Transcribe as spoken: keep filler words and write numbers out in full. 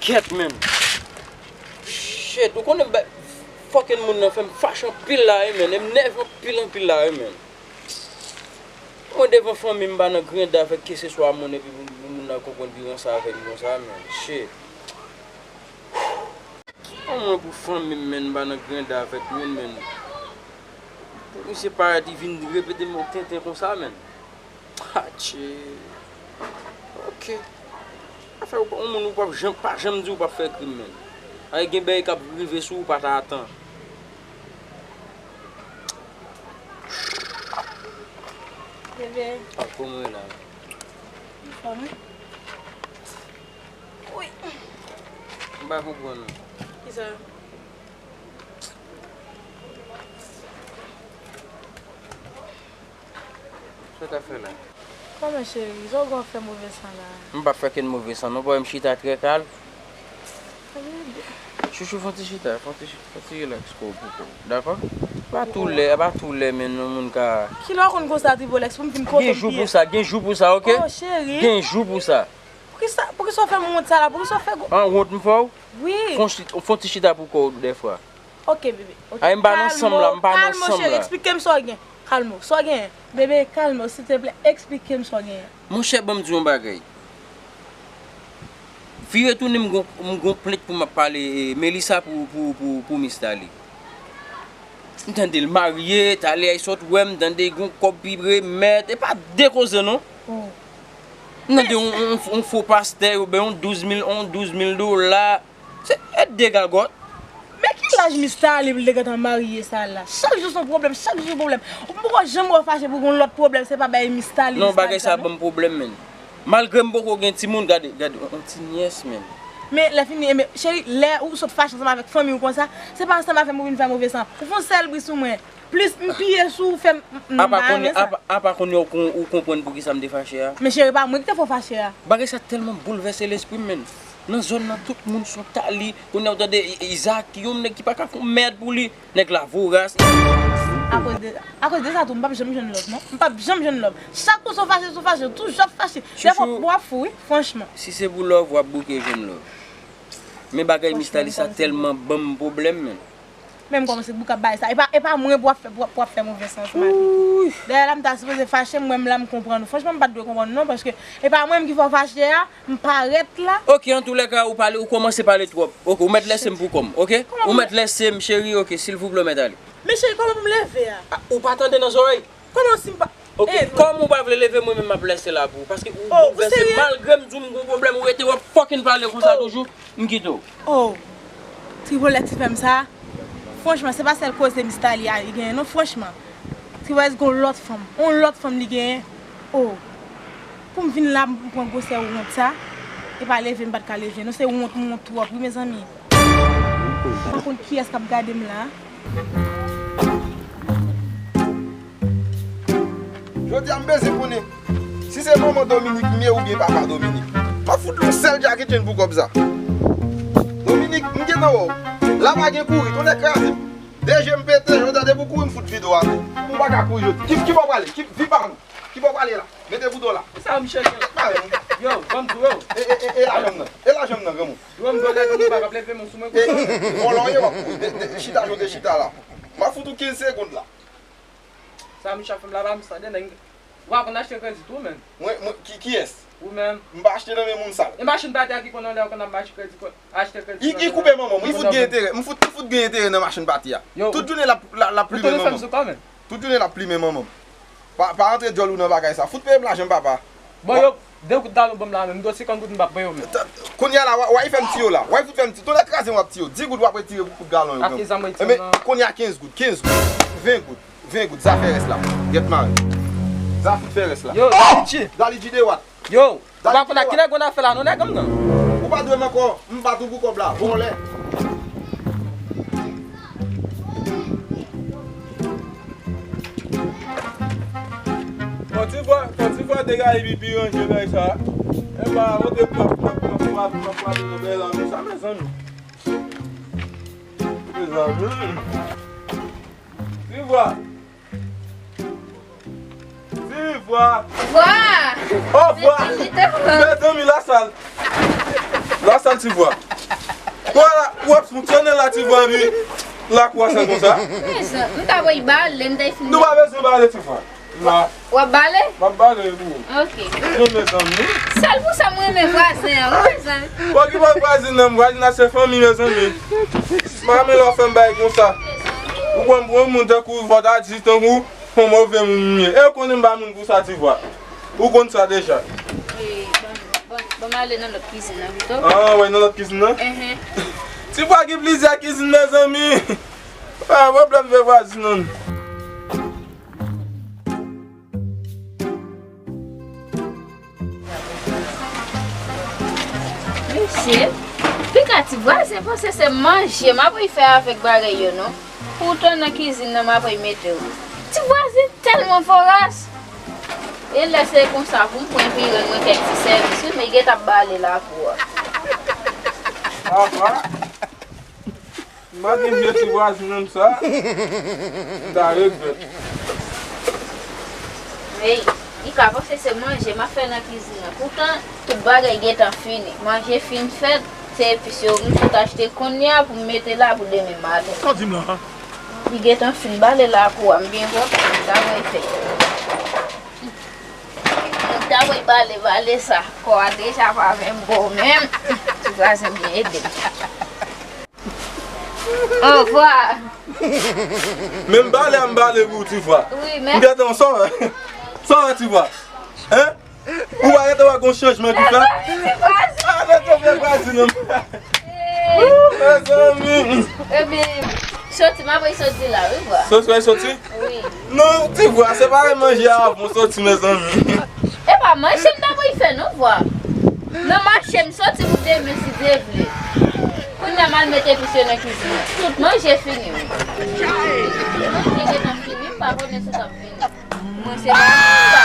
Shit, man. Shit, ou konnen ba- fucking moun nan fè m fache anpil la, wi, man. E m nève anpil, anpil la, wi, man. Mwen devan fanmi m, m pa nan grande avèk keseswa moun, epi pou, pou moun nan konprann pi ranse avè m konsa, man. Shit. Kòman pou fanmi m, man, m pa nan grande avèk moun, man. Pou misye parèt, li vin repete m yon tenten konsa, man. Atche. Ok. Afè ou pa, yon moun ou p ap janm, pa janm di ou p ap fè krim, man. Ay, gen bagay k ap rive sou ou, ou pa ta atan. Bebe. Ah, kòman w ye la? Anfòm, wi. Wi. M pa konprann ou. Kisa? Sa w t ap fè la? Kòman cheri, sa w gen w fè move san la? M p ap fè kenn move san non, pa wè m chita trè kalm. Chouchou, fè yon ti chita, fè yon ti, fè yon ti relax kò w pou kò w, dakò? Pa tou lè, pa tou lè, men yon moun ka. Kilè w konn konsa, Trivolex, pou m vin kote m piye? Gen jou pou sa, gen jou pou sa, ok? Oh, cheri. Gen jou pou sa. Poukisa, poukisa w fè m wont sa la? Poukisa w fè gwo... An wont m fè w? Wi. Fè yon ti, fè yon ti chita pou kò w dèfwa. Ok, bebe. Ok. Ay, m pa nan sanm la, m pa nan sanm la. Kalme w, cheri, eksplike m sa w gen. Kalme w, sa w gen. Bebe, kalme w, silteplè, eksplike m sa w gen. Monchè, ban m di w yon bagay. Vire tounen, m gon, m gon plent pou m ap pale, eh, Melissa pou, pou, pou, pou Miss Thalie. M tande l marye, talè a sot wè m, tande gon kòb li remèt, e pa de koze non. Oh. M tande yon, yon, yon fo pastè, oubyen yon douz mil, yon douz mil dola. Se, e de gagòt. Men ki laj Miss Thalie pou l te gentan marye sa la? Chak jou se yon pwoblèm, chak jou pwoblèm. Ou poko janm wè w fache pou gon lòt pwoblèm, se pa bay Miss Thalie, Miss Thalie sa non. Non, bagay sa ban m pwoblèm, menn. Malgre m poko gen timoun, gade, gade, yon ti nyès, menn. Men lè fini, enben, cheri, lè ou sot fache ansanm avèk fanmi w konsa, se pa ansanm avè m ou vin fè move san. Ou fè yon sèl bri sou mwen. Plis m piye sou ou fè m, m, m pa renmen sa. Apa kounye, apa, apa kounye ou kon-, ou konprann poukisa m te fache a? Men cheri, pa mwen ki te fè w fache a. Bagay sa tèlman boulvèse lespri m, menn. Nan zòn nan, tout moun se yon Thalie. Kounye a ou tande I-, Isaac, yon nèg ki pa ka fè yon mèd pou li. Nèg la voras. Akoz de, akoz de sa tou, m p ap janm jwenn love non. M p ap janm jwenn love. Chak kou se w fache, se w fache, toujou ap fache. Dèfwa w ap fou wi, franchman. Si se pou love, w ap bouke jwenn love. Men bagay Miss Thalie sa tèlman ban m pwoblèm, menn. Men m kòmanse bouke ap bay sa. E pa, e pa mwen pou w ap fè, pou w ap, pou w ap fè move sans avèk li. Dayè la m ta sipoze fache, m wè m la m konprann ou. Franchman, m pa t dwe konprann ou non, paske e pa mwen menm ki fè w fache a. M parèt la. Ok, antoulèka, ou pale, ou kòmanse pale twòp. Ok, ou mèt lèse m pou kò m, ok? Ou mèt lèse m, cheri, ok, silvouplè, ou mèt ale. Men cheri, kòman pou m leve a? Ah, ou pa tande nan zòrèy? Kòman si m pa... Ok, kòm ou pa vle leve, mwen menm m ap lèse la pou ou. Paske ou boulvèse, malgre m di w m gon pwoblèm, ou rete w ap fucking pale konsa toujou, m kite w. Oh, Trivolex ki fè m sa. Franchman, se pa sèl koze Miss Thalie a li genyen non, franchman. Trivolex gon lòt fanm, on lòt fanm li genyen. Oh. Pou m vin la, m pran gwosè wont sa. E pa leve m pa t ka leve non, se wont m wont twòp wi mezanmi. M pa konn kiyès k ap gade m la. Jodi a m bezwen konnen si se manman Dominique m ye oubyen papa Dominique. M ap fout li yon sèl Jackie Chan pou kòb sa. Dominique, m gentan wè w. La pa gen kouri, tonnè kraze m. De je m pete, jodi a depi w kouri m fout vide w atè. M pa ka kouri jodi. Ki, ki bò w prale? Ki, vi pa m. Ki bò w prale la? Mete bouton la. Sa m chèche. Yo, ban m di w. E, e, e, e lajan m nan. E lajan m nan, granmoun. Yo, m dwe leve, m pa ka leve, men sou mwen. E, e, vòlò w ye, w ap kouri. De, de, chita, jodi chita la. M ap fout ou kenz segonn la. Sa Michel fè m la pa m sa de nèg. Ou pa konn achte kredi tou, menn. Mwen, mwen, ki, kiyès? Ou menm. M pa achte nan men moun sal. E machin pati a ki konn anlè ou konn ap mache kredi, achte kredi. I, i koupe manman m, i fout gen enterè. M fout, i fout gen enterè nan machin pati a. Tout jounen l ap, l ap, l ap plimen manman m. Tout jounen l ap plimen manman m. Pa, pa antre djòl ou nan bagay sa. Fout peye m lajan m, papa. Bon, yo, de goud la nou ban m la menm. M dwe senkant goud m p ap peye w menm. Kounye a la, w a, w a fè m tiye w la. W a fout fè m tiye. Tonnè kraze m w ap tiye w. Dis goud w ap retire pou kout galon yo. Enben, kounye a kenz goud, kenz goud, ven goud, ven goud. Za fè rès la. Gèt mare. Za fout fè rès la. Yo, Dalidji. Dalidji de wat. Yo, ou pa konn ak kilè gwo n ap fè la non, nèg m nan. Ou pa dwe m ankò, m bat ou pou kòb la, vòlè. Kòt divwa, Kòt divwa te gaye pi, pi ranje bagay sa. E pa, ou te pran, pran, pran, pran, pran, pran, pran, pran, sa, mezanmi. Mezanmi. Divwa. Divwa. Vwa. Oh, vwa. Mezanmi, lasal. Lasal, Divwa. Wala, w ap fonksyone la, ti vwa, epi lakou a sal konsa. Mezanmi, m ta voye bale, m ta fin. Nou pa bezwen bale, ti vwa. La. W ap bale? M ap bale pou ou. Ok. Non, mezanmi. Sèl pou sa m renmen vwazen an, wi, mezanmi. Bon, ki bò vwazin nan, vwazin nan se fanmi, mezanmi. M pa renmen lè w fè m bagay konsa. Ou konn pou yon moun tankou w, fò w ta di tankou yon move moun m ye. E ou konnen m pa moun pou sa, ti vwa. Ou konn sa deja. E, bon, bon, bon, m ale nan lòt kizin nan pito. Ah, w nan lòt kizin nan? Enhen. Ti vwa gen plizyè kizin, mezanmi. Pa pwoblèm, vye vwazin nan. Mesye, piga ti vwazen panse se manje m ap fè avèk bagay yo, non? Poutan nan kizin nan m ap mete w. Ti vwazen tèlman voras. E lè se konsa pou m pran epi rann mwen kèk ti sèvis, wi, men li gentan ap bale lakou a. Apa? M pa gen vye ti vwazin nan sa. M ta regrèt. Ey, li ka panse se manje m ap fè nan kizin nan. Poutan, tout bagay gentan fini. Manje fin fèt, se epis yo m sot achte kounye a pou m mete la pou demen maten. Sa w di m la? Li gentan fin bale lakou a, m byen kontan, m ta voye fè. M ta voye bale, bale sa. Kò a deja pa menm bon menm. Ti vwazen byen ede m. Ovwa. Men m bale a m bale pou ou, ti vwa. Wi, men. M gentan sa w wè. Sa w wè, ti vwa. Hein? Ou pa gentan wè gon chanjman ki fèt? Mezanmi, ti vwazen. Ah, mezanmi, vwazen nan. Mezanmi. Ebyen, soti, m ap soti la, wi, vwa. Soti, w soti? Wi. Non, ti vwa, se pa manje a avan w soti, mezanmi. E pa manje m ta voye fè, non, vwa. Nan mache m soti pou demen, si Dye vle. Kounye a m al met epis yo nan kizin nan. Tout manje fini, wi. Manje gentan fini, m pa konnen si w t ap vini. Mwen se pa, m pa